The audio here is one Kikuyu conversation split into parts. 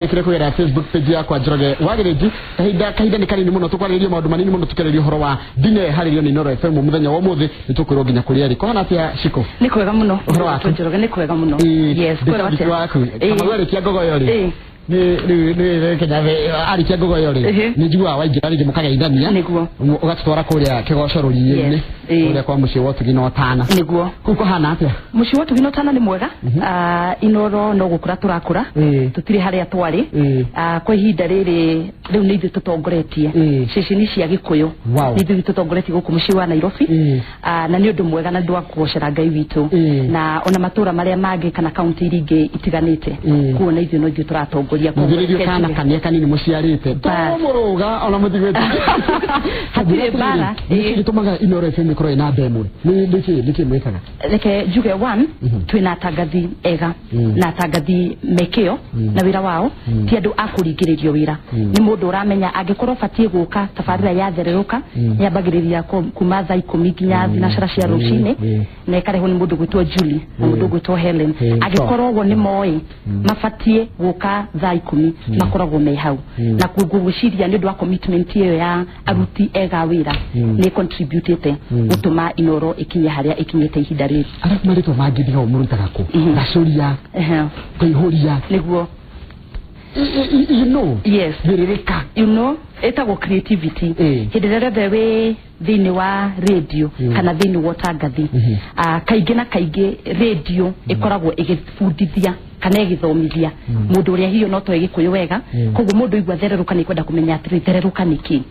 Kire kugera Facebook page yakwa Njoroge wa Gĩthĩnji. Kahinda nĩ kanini mũno, tũkwarĩrĩria maũndũ manini mũno, tũkĩarĩria ũhoro wa ndine harĩrio nĩ Inooro FM mũthenya wa ũmũthĩ. Nĩ tũkwĩrwo nginya kũrĩa rĩ kũhana atĩa, Shiko? Nĩ kwega mũno. Ũhoro waku? Njoroge, nĩ kwega mũno. Yes, kwega atĩa waku? Kamau arĩkia ngogoyo rĩ, Ĩĩ. nĩ rĩu nĩ Kenya arĩkia ngogoyo rĩ, nĩ njiguaga waingĩra rĩngĩ mũkageithania. Nĩguo. Ũgatũtwara kũrĩa kĩgoco rũriĩ-inĩ. Yes. Ĩĩ. Kũrĩa kwa mũciĩ wa ũtugi na ũtana. Nĩguo. Kũu kũhana atĩa? Mũciĩ wa ũtugi na ũtana nĩ mwega. Ah, Inooro no gũkũra tũrakũra. Tũtirĩ harĩa twarĩ. Ah, kwa ihinda rĩrĩ rĩu nĩ ithuĩ tũtongoretie ceceni cia Gĩkũyũ. Nĩ ithuĩ tũtongoretie gũkũ mũciĩ wa Nairobi. Ah, na nĩ ũndũ mwega na nĩ ũndũ wa kũgocera Ngai witũ. Na ona matũra marĩa mangĩ kana kaunti iria ingĩ itiganĩte, kuo na ithuĩ no ithuĩ tũratongoria. Koguo Mũthĩrĩrio reke kana njuge. Kania kanini mũciarĩte Bas. tũmũrũga ona mũtigwĩte. Hatirĩ mbara. Nĩkĩ gĩtũmaga Inooro FM ĩkorwo ĩna namba ĩmwe? Nĩkĩ mwĩkaga? Reke njuge, one, twĩna atangathi ega na atangathi mekĩo na wĩra wao. Ti andũ a kũringĩrĩrio wĩra. Nĩ mũndũ ũramenya angĩkorwo batiĩ gũka tabarĩra yathererũka, yambagĩrĩria kuma thaa 10 nginya thinacara cia rũcinĩ, na ĩkarehwo nĩ mũndũ gwĩtwo Julie na mũndũ gwĩtwo Helen. Angĩkorwo ũguo nĩ moĩ mabatiĩ gũka thaa 10, makoragwo me hau. Na ngwĩciria nĩ ũndũ wa commitment ĩyo ya aruti ega a wĩra nĩ contributĩte gũtũma Inooro ĩkinye harĩa ĩkinyĩte ihinda rĩrĩ. Arabu marĩtwa mangĩ ndigao mũrutaga kũ? Gacũria, kũihũria. Nĩguo. You know. Yes. Thĩrĩrĩka. Ĩtagwo creativity. Hĩndĩ ĩrĩa rĩothe wĩ thĩinĩ wa radio kana thĩinĩ wa ũtangathi, ah, kaingĩ na kaingĩ radio ĩkoragwo ĩgĩbundithia kana ĩgĩthomithia mũndũ ũrĩa hiyo no toĩ Gĩkũyũ wega. Koguo mũndũ igua thererũka nĩ kwenda kũmenya atĩrĩ, thererũka nĩ kĩ?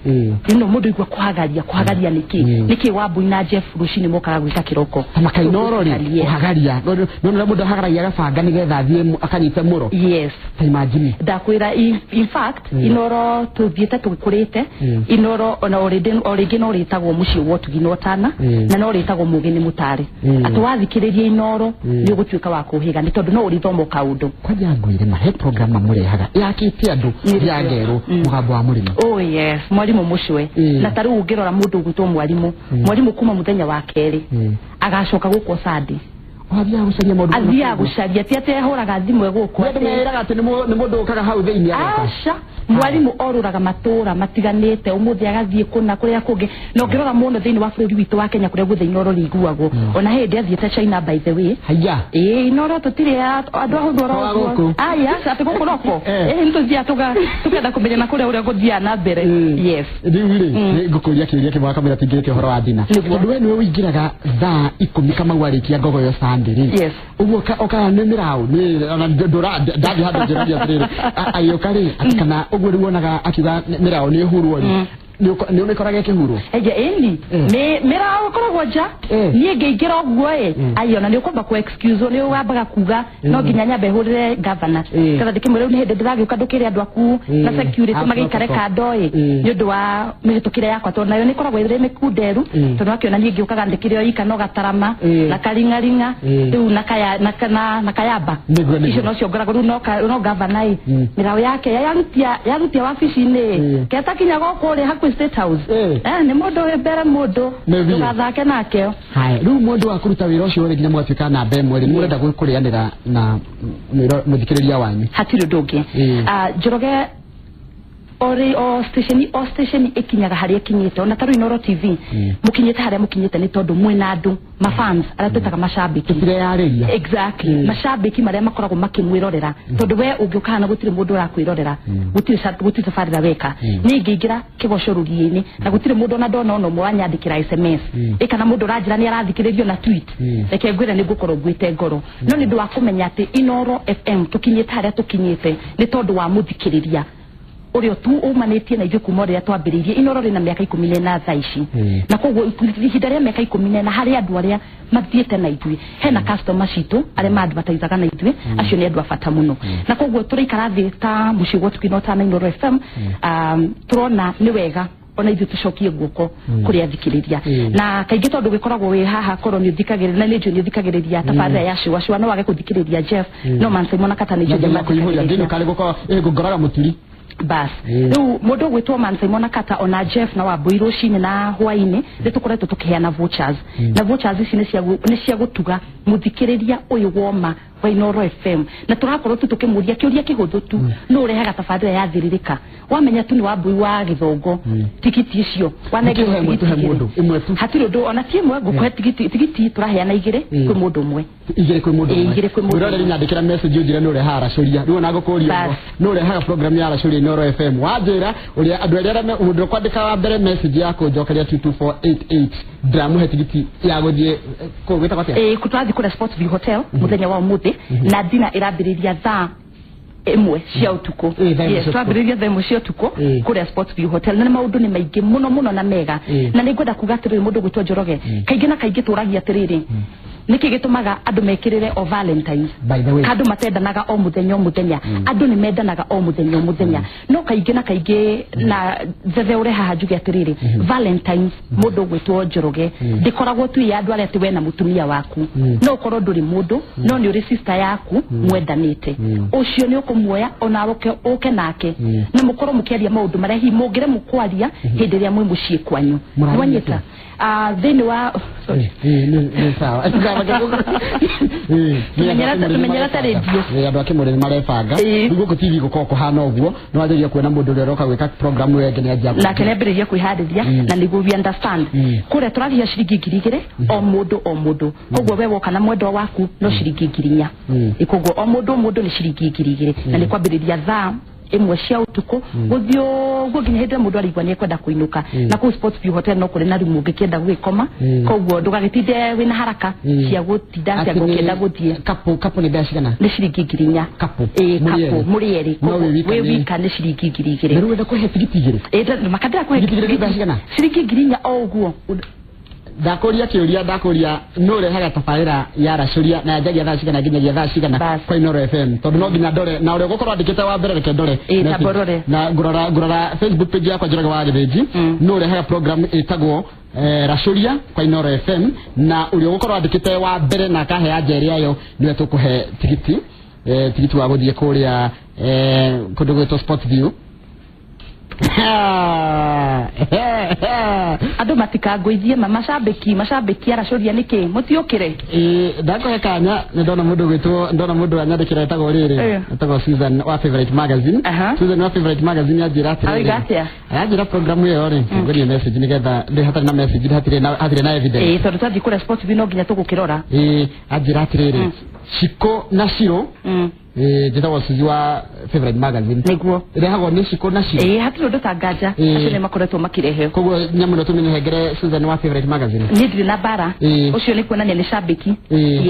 Mũndũ igua kũhagaria, kũhagaria nĩ kĩ? Nĩ kĩ Wambui na Jeff rũcinĩ mokaga gwĩka kĩroko? Ta makainoro rĩ, Yes. kũhagaria nĩ ũrĩa mũndũ ahagaragia gabanga nĩgetha athiĩ akanyite mũro. Ta imagine. Ndakwĩra, in fact, Inoro tũthiĩte tũkũrĩte. Inoro ona o rĩngĩ no rĩtagwo mũciĩ wa ũtugi na ũtana, na no rĩtagwo mũgĩ nĩ mũtare. Atĩ wathikĩrĩria Inoro nĩ ũgũtuĩka wa kũhĩga nĩ tondũ no ũrĩthoma kaũndũ. Kwanja ngwĩre ma he program mamũrehaga yakĩte andũ Nĩ ya ngerũ, mũgambo wa mũrĩmi. Oh yes, mwarimũ mũcwe. Na ta rĩu ũngĩrora mũndũ ũgwĩtwo mwarimũ, mwarimũ kuma mũthenya wa kerĩ agacoka gũkũ Sunday. Athiaga gũcaria maũndũ. Athiaga gũcaria, ti atĩ ahũraga thimũ ĩgũkũ. Nĩ andũ merĩraga atĩ nĩ mũndũ ũkaga hau thĩinĩ agoka. Aca, mwarimũ orũraga matũra matiganĩte, ũmũthĩ agathiĩ kũna kũrĩa kũngĩ. Na ũngĩrora mũno thĩinĩ wa bũrũri witũ wa Kenya, kũrĩa guothe Inoro rĩiguagwo, ona hĩndĩ athiĩte China, by the way. Haya. Ĩĩ, Inoro tũtirĩ andũ ahũthũ oro Wa ũguo. gũkũ. Aya, atĩ gũkũ roko. Eh. Ĩĩ, nĩtũthiaga tũkenda kũmenya na kũrĩa ũrĩa gũthiaga na mbere. Yes. Rĩu rĩ, nĩ ngũkũria kĩũria kĩmwe kamũira tingĩrĩte ũhoro wa thina. Nĩguo. Tondũ we nĩwe ũingĩraga thaa 10 Kamau arĩkia ngogoyo Sunday rĩ, ũguo ũkaga nĩ mĩraũ nĩ ona ndũra ndathiĩ handũ njũragia atĩrĩrĩ, agĩũka rĩ, atĩ kana ũguo rĩu wonaga akiuga mĩraũ nĩ ĩhurwo rĩ, nĩ ũmĩkoraga ĩkĩhurwo? Eje, ĩni. Mĩraũ ĩkoragwo nja. Niĩ ngĩingĩra ũguo ĩ, ai, ona nĩ ũkwamba kũ excuse, nĩ wambaga kuga no nginya nyambe hũrĩre governor ketha ndĩkĩmwĩre rĩu nĩ hĩndĩ ndĩragĩũka, ndũkĩre andũ aku na security Ah, magĩikare protocol. kando ĩ, nĩ ũndũ wa mĩhĩtũkĩre yakwa, tondũ nayo nĩ ĩkoragwo ĩrĩ mĩkunderu, tondũ wakĩona niĩ ngĩũkaga ndĩkĩrĩ o ika no gatarama na karing'aring'a rĩu na kaya na kayamba. Nĩguo. Icio nocio ngoragwo rĩu no governor ĩ, mĩraũ yake yarutia wabici-inĩ keta kinya gũkũ rĩ hakuhĩ State House. Eh, nĩ mũndũ wĩ mbere mũndũ. Nĩ biũ. Ndũgathake nake. Haya, rĩu mũndũ wa kũruta wĩra ũcio rĩ, nginya mũgatuĩka namba ĩmwe rĩ, mũrenda kũrĩanĩra na mũthikĩrĩria wanyu? Hatirĩ ũndũ ũngĩ. Ah, Njoroge, ori o station, o station ĩkinyaga harĩa ĩkinyĩte, ona ta rĩu Inooro TV, mũkinyĩte harĩa mũkinyĩte nĩ tondũ mwĩna andũ mafans arĩa twĩtaga macambĩki. Tũtireyarĩria. Exactly. Macambĩki marĩa makoragwo makĩmwĩrorera, tondũ we ũngĩũka hana gũtirĩ mũndũ ũrakwĩrorera, gũtirĩ tabarĩra weka. Niĩ ingĩingĩra kĩgoco rũriĩ-inĩ na gũtirĩ mũndũ ona ndona ona ũmwe wanyandĩkĩra SMS ĩ, kana mũndũ ũranjĩra nĩ arathikĩrĩrio na tweet, reke ngwĩre nĩ ngũkorwo nguĩte ngoro. No nĩ ũndũ wa kũmenya atĩ Inooro FM tũkinyĩte harĩa tũkinyĩte nĩ tondũ wa mũthikĩrĩria ũrĩa tu umanĩtie na ithuĩ kuma ũrĩa twambĩrĩirie. Inoro rĩna mĩaka 14 thaa ici, na koguo ihinda rĩa mĩaka 14 harĩ andũ arĩa mathiĩte na ithuĩ, hena customer citũ arĩa ma-advertisaga na ithuĩ, acio nĩ andũ a bata mũno. Na koguo tũraikara thĩ ta mũciĩ gwa Tukino ta na Inooro FM, tũrona nĩ wega ona ithuĩ tũcokie guoko kũrĩ athikĩrĩria. Na kaingĩ tondũ gĩkoragwo wĩ haha, korwo nĩ ũthikagĩrĩria, na nĩ njũĩ nĩ ũthikagĩrĩria tabarĩra ya cua cua, no wage kũthikĩrĩria Jeff, no Man Simon Kata nĩ Na njũĩ nginya kũihũria nĩmathikagĩrĩria. ndĩno karĩ gũkorwo ngũngoraga mũturi. Bas, rĩu mũndũ ũgwĩtwo Man Simon Kata ona Jeff na Wambui, rũcinĩ na hwainĩ nĩ tũkoretwo tũkĩheana vouchers, na vouchers ici nĩ cia gũtuga mũthikĩrĩria ũyũ woma wa Inooro FM na tũrakorwo tu tũkĩmũria kĩũria kĩhũthũ tu no ũrehaga tabarĩra ya Thiririka wamenya tu nĩ Wambui wa Gĩthongo tikiti icio wanengerwo tigiti hatirĩ ũndũ ona ti ĩmwe ngũkũhe tigiti tũraheana igĩrĩ kwĩ mũndũ ũmwe igĩrĩ kwĩ mũndũ ũmwe mwĩroreri nyandĩkĩra message ũnjĩre nĩ ũrehaga aracũria rĩu ona ngũkũria ũguo nĩ ũrehaga program ya aracũria Inooro FM wanjĩra ũrĩa andũ arĩa mũndũ ũkwandĩka wa mbere message ya kũnjokeria 22488 ndĩramũhe tigiti ya gũthiĩ kũ gwĩtagwo atĩa tũrathiĩ kũrĩa Sports View Hotel mũthenya wa ũmũthĩ na dina ĩrambĩrĩria thaa ĩmwe cia ũtukũ. Yes, twambĩrĩria thaa ĩmwe cia ũtukũ kũrĩa Sports View Hotel na maũndũ nĩ maingĩ mũno mũno na mega na nĩ ngwenda kuga atĩrĩrĩ mũndũ gwĩtwo Njoroge kaingĩ na kaingĩ tũragia atĩrĩrĩ nĩkĩ gĩtũmaga andũ mekĩrĩre o Valentines andũ matendanaga o mũthenya o mũthenya andũ nĩ mendanaga o mũthenya o mũthenya no kaingĩ na kaingĩ na thethe ũre haha njuge atĩrĩrĩ Valentines mũndũ gwĩtwo Njoroge ndĩkoragwo tu ya andũ arĩa atĩ we na mũtumia waku no ũkorwo ndũrĩ mũndũ no nĩ ũrĩ sister yaku mwendanĩte ũcio nĩ ũkũmuoya ona ũke nake na mũkorwo mũkĩaria maũndũ marĩa hihi mũngĩremwo kwaria hĩndĩ ĩrĩa mwĩ mũciĩ kwanyu nĩwanyita thĩinĩ wa nĩ sawa tumenyerete radio andũ a Kĩmũrĩ nĩmarebanga rĩu gũkũ TV gũkorwo kũhana ũguo nĩwanjĩrĩria kuona mũndũ ũrĩa ũroka gwĩka program ĩyo ĩngĩ nĩanjia nake nĩambĩrĩria kwĩharĩria na nĩguo we understand kũrĩa tũrarĩhia ciringi 2,000 o mũndũ o mũndũ koguo we woka na mwendwa waku no ciringi 4,000 koguo o mũndũ o mũndũ nĩ ciringi 2,000 na nĩ kwambĩrĩria thaa ĩmwe cia ũtukũ gũthiĩ ũguo nginya hĩndĩ ĩrĩa mũndũ araigua nĩ ekwenda kũinũka na kũu Sports View Hotel no kũrĩ na rumu ũngĩkĩenda gwĩkoma koguo ndũgagĩtinde wĩna haraka cia gũtinda atĩ ngũkĩenda gũthiĩ kapo nĩ mbeca cigana nĩ ciringi 4,000 kapo mũrĩ erĩ wĩ wika nĩ ciringi 2,000 rĩu wenda kũhe tigiti 2 makandĩra kũhe tigiti 2 mbeca cigana ciringi 4,000 o ũguo ndakũria kĩũria ndakũria nũ ũrehaga tabarĩra ya aracũria na yanjagia thaa cigana nginyagia thaa cigana kwa Inooro FM tondũ no nginya ndore na ũrĩa ũgũkorwo andĩkĩte wa mbere reke ndore na ngũrora Facebook page yakwa Njoroge wa Gĩthĩnji nũ ũrehaga program ĩtagwo Racũria kwa Inooro FM na ũrĩa ũgũkorwo andĩkĩte wa mbere na akahe anja ĩrĩa yo nĩwe tũkũhe tigiti tigiti wa gũthiĩ kũrĩa kũndũ gwĩtwo Sport View andũ matikangũithie macambĩki aracũria nĩkĩ mũtiũkĩre ndakũhe kanya nĩ ndona mũndũ gwĩtwo ndona mũndũ anyandĩkĩra etagwo rĩrĩ etagwo Susan wa Favorite Magazine Susan wa Favorite Magazine anjĩra atĩrĩrĩ anjĩra program ĩyo rĩ ngũrie message nĩgetha ndĩ hatarĩ na message hatirĩ na evidence tondũ twathiĩ kũrĩa Sports View no nginya tũgũkĩrora anjĩra atĩrĩrĩ Shiko na Shiro njĩtagwo Suzy wa Favorite Magazine nĩguo ĩrehagwo nĩ Shiko na Shiro hatirĩ ũndũ ta nganja acio nĩ makoretwo makĩrehe koguo nyamũ ĩno tũmĩnengere Susan wa Favorite Magazine niĩ ndirĩ na mbara ũcio nĩ kuonania nĩ cambĩki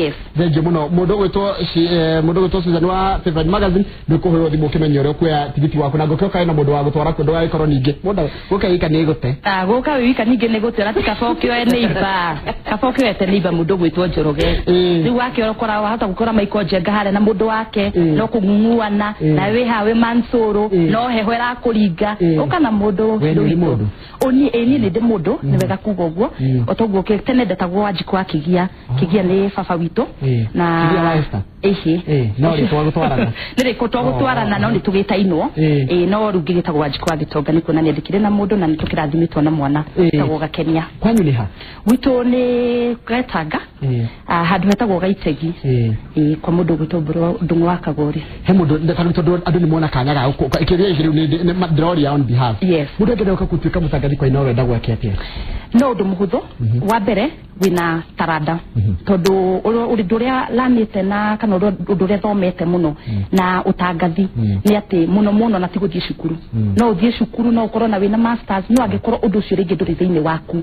yes thengiũ mũno mũndũ ũgwĩtwo Susan wa Favorite Magazine nĩ ũkũhũrwo thimũ ũkĩmenya ũrĩa ũkuoya tigiti waku na ngũkĩoka na mũndũ wa gũtwara kũndũ gagĩkorwo ningĩ mũndũ gũka wika nĩ gũte gũka wĩ wika ningĩ nĩ gũte ona ti kaba ũkĩoe neighbor kaba ũkĩoete neighbor mũndũ ũgwĩtwo Njoroge rĩu wakĩokora wahota gũkora Michael Njenga harĩa na mũndũ wake no kũng'ung'uana na wĩ haha wĩ Mansuru no heho ĩrakũringa ũka na mũndũ witũ niĩ nĩ ndĩ mũndũ nĩ wega kuga ũguo o toguo tene ndetagwo Wanjikũ wa Kĩgia Kĩgia nĩ baba witũ na ĩhĩ no rĩtwa gũtwarana nĩ rĩtwa gũtwarana no nĩ tũgĩtainwo no rĩu ngĩgĩtagwo Wanjikũ wa Gĩtonga nĩ kuonania ndĩkĩrĩ na mũndũ na nĩ tũkĩrathimĩtwo na mwana wĩtagwo Gakenia kwanyu nĩ ha gwitũ nĩ Gatanga handũ hetagwo Gaitegi kwa mũndũ ũgwĩtwo Ndung'u wa Kagori he mũndũ tondũ andũ nĩ mona kanya ga kĩũria gĩkĩ rĩu nĩ ndĩroria on behalf mũndũ angĩenda gũka gũtuĩka mũtangathi kwa Inooro enda gwake atĩa no ũndũ mũhũthũ wa mbere wĩna taranda tondũ ũndũ ũrĩa lanĩte na kana ũndũ ũrĩa thomete mũno na ũtangathi nĩ atĩ mũno mũno na ti gũthiĩ cukuru no ũthiĩ cukuru no ũkorwo na wĩna masters no angĩkorwo ũndũ ũcio rĩngĩ ndũrĩ thĩinĩ waku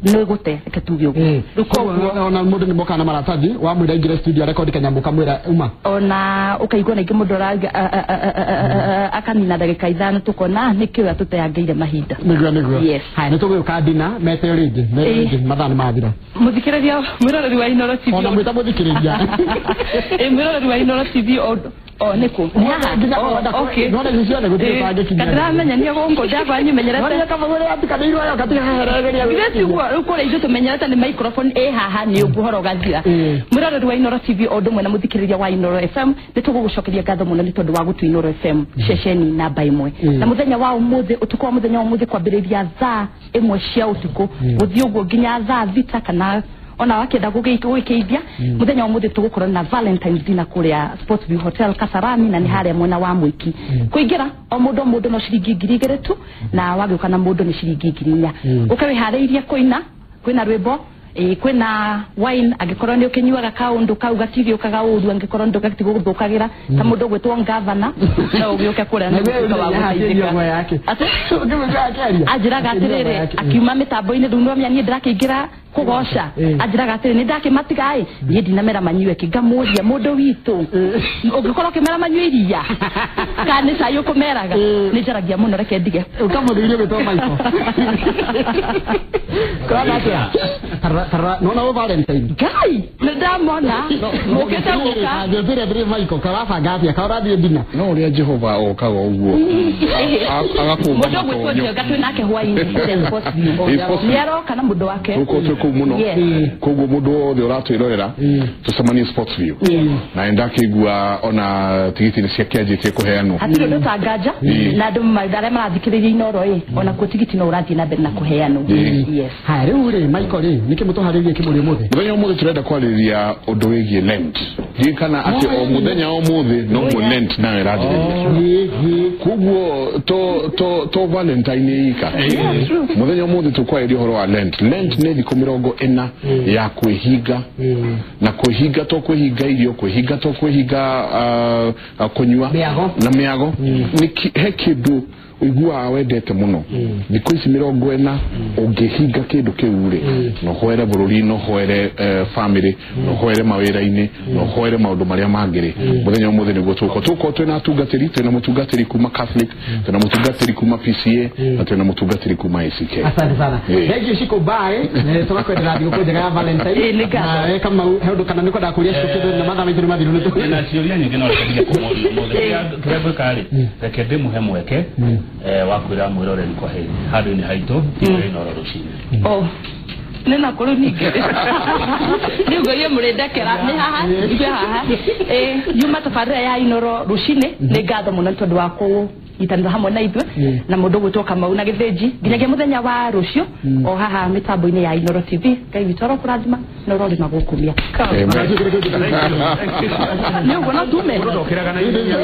nĩ gũte reke tuge ũguo ona mũndũ nĩ mokaga na maratathi wamwĩra aingĩre studio arekondi kanyamũ kamwĩra uma ona ũkaigua na ingĩ mũndũ akanina ndagĩka 5 tũkona nĩkĩo atũteangĩire mahinda nĩguo haya nĩ tũgũka dina meteo rĩngĩ mathaa nĩ mathira mũthikĩrĩria mwĩroreri wa Inooro TV ona mwĩta mũthikĩrĩria mwĩroreri wa Inooro TV o nĩkũ nona icio ciothe gũtirĩ ũtangĩkinyia ndĩramenya nĩ gũkũ ndakwa nyimenyerete nona kamũgũrĩ atikanĩirwo ayo gatiga haheregeria githĩ tiguo rĩu kũrĩa ithuĩ tũmenyerete nĩ microphone ĩ haha nĩ ũguo ũhoro ũgathira mwĩroreri wa Inooro TV o ũndũ ũmwe na mũthikĩrĩria wa Inooro FM nĩ tũgũgũcokeria ngatho mũno nĩ tondũ wa gũtua Inooro FM ceceni namba 1 na mũthenya wa ũmũthĩ ũtukũ wa mũthenya wa ũmũthĩ kwambĩrĩria thaa 1 cia ũtukũ gũthiĩ ũguo nginya thaa 6 kana Ona wakĩenda gũgĩkĩithia mũthenya wa mũthĩ tũgũkorwo na Valentine's dinner kũrĩa Sports View Hotel Kasarani, na nĩ harĩa mwena wa Mwiki. Kũingĩra o mũndũ no ciringi 2,000 tu, na wagĩũka na mũndũ nĩ ciringi 4,000. Ũke wĩharĩirie kũina, kwĩna rwĩmbo, kwĩna wine angĩkorwo nĩ ũkĩnyuaga kaũndũ kau gatigĩũkaga ũru, angĩkorwo ndũ gatigũgũthũkagĩra ta mũndũ ũgwĩtwo ngavana no ũgĩũke kũrĩa nĩ gũtuĩka wa gũteithĩka. Anjĩraga atĩrĩrĩ akiuma mĩtambo-inĩ rĩu nĩwamenya niĩ ndĩrakĩingĩra kũgoca, anjĩraga atĩrĩ nĩ ndakĩmatiga ĩ niĩ ndinamera manyue kĩ, ngamũria mũndũ witũ ũngĩkorwo ũkĩmera manyue iria kana nĩ cai ũkũmeraga, nĩ njaragia mũno reke ndige. Ũkamũthĩire gwĩtwo Michael. Kũrana atĩa? Tarora nona wo Valentine. Ngai nĩ ndamona mũkĩte gũka. Njĩre ndĩrĩ Michael karabanga atĩa ka ũrathiĩ dinner? No ũrĩa Jehova okaga ũguo agakũmba Mũndũ ũgwĩtwo Njenga twĩ nake hwainĩ kũrĩa Sports View. Nĩ aroka na mũndũ wake. Tũkorwo twĩ kũu mũno. Koguo mũndũ wothe ũratwĩrorera tũcemanie Sports View. Na ndakĩigua ona tigiti nĩ ciakĩanjĩtie kũheanwo. Hatirĩ ũndũ ta nganja na andũ arĩa marathikĩrĩria Inooro ĩ ona kuo tigiti no ũrathiĩ na mbere na kũheanwo. Yes. Haya rĩu rĩ Michael rĩ nĩkĩ mũtũharĩrie kĩmũrĩ ũmũthĩ? Mũthenya ũmũthĩ tũrenda kwarĩrĩria ũndũ wĩgiĩ Lent. Ndiũĩ kana atĩ o mũthenya ũmũthĩ noguo Lent nayo ĩranjĩrĩria. Koguo to Valentine ika. Mũthenya ũmũthĩ tũkwarĩria ũhoro wa Lent. Lent nĩ thikũ 40 ya kwĩhinga, na kwĩhinga to kwĩhinga irio, kwĩhinga to kwĩhinga kũnyua na mĩago. He kĩndũ ũiguaga wendete mũno thikũ ici 40 ũngĩhinga kĩndũ kĩu rĩ, no ũhoere bũrũri, no ũhoere family, no ũhoere mawĩra-inĩ, no ũhoere maũndũ marĩa mangĩ rĩ, mũthenya ũmũthĩ nĩguo tũgũkorwo twĩna atungatĩri, twĩna mũtungatĩri kuma Catholic, twĩna mũtungatĩri kuma PCA, na twĩna mũtungatĩri kuma ACK. Asante sana. Thank you Shiko, bye. Tũgakwendera thigũkũ njega ya Valentine. Na we Kamau he ũndũ kana nĩ kwendaga kũria Shiko kĩndũ na mathaa maitũ nĩ mathiru nĩ tũ. Na ciũria nyingĩ no reke ndige kũmũria ũmũthĩ. Kĩrĩa ngwĩka rĩ, reke ndĩmũhe mweke wa kwĩra mwĩroreri kwa heri handũ-inĩ haitũ Inooro rũcinĩ. Oh, nĩ na kũrũ ningĩ rĩu ngũiye mũrĩndekera nĩ haha ithuĩ haha yuma tabarĩra ya Inooro rũcinĩ. Nĩ ngatho mũno nĩ tondũ wa kũnyitanĩra hamwe na ithuĩ na mũndũ ũgwĩtwo Kamau na Gĩthĩnji nginyagia mũthenya wa rũciũ o haha mĩtambo-inĩ ya Inooro TV. Ngai witũ arokũrathima na ũrorĩma gũkumia. Nĩ ũguo no tume. Mũndũ ndokĩraga na ihenya.